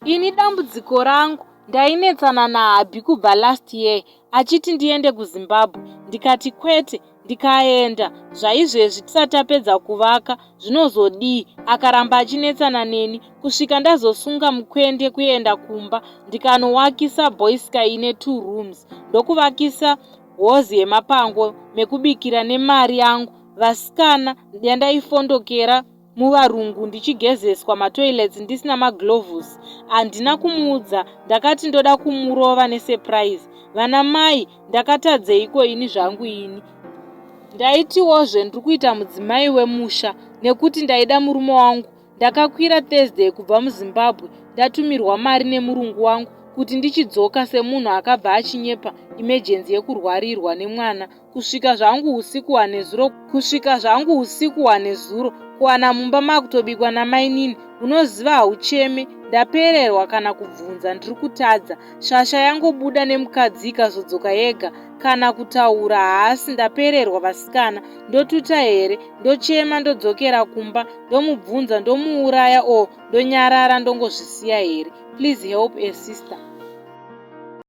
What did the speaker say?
Ini dambudziko rangu ndainetsana nahubby kubva last year achiti ndiende kuZimbabwe ndikati kwete ndikaenda zvaizvezvi tisati tapedza kuvaka zvinozodii akaramba achinetsana neni kusvika ndazosunga mukwende kuenda kumba ndikanowakisa boysky ine 2 rooms ndokuvakisa hozi yemapango mekubikira nemari yangu vasikana yandaifondokera muvarungu ndichigezeswa matoilets ndisina magloves. Handina kumuudza ndakati ndoda kumurova nesurprise. Vana mai ndakatadzeiko ini zvangu ini? Ndaitiwozve ndiri kuita mudzimai wemusha nekuti ndaida murume wangu. Ndakakwira Thursday kubva muZimbabwe ndatumirwa mari nemurungu wangu kuti ndichidzoka semunhu akabva achinyepa emergency yekurwarirwa nemwana kusvika zvangu usiku hwanezuro kusvika zvangu usiku hwanezuro kuwana mumba makutobikwa namainini unoziva haucheme ndapererwa kana kubvunza ndiri kutadza shasha yangobuda nemukadzi ikazodzoka yega kana kutaura haasi ndapererwa vasikana ndotuta here ndochema ndodzokera kumba ndomubvunza ndomuuraya or ndonyarara ndongozvisiya here please help a sister.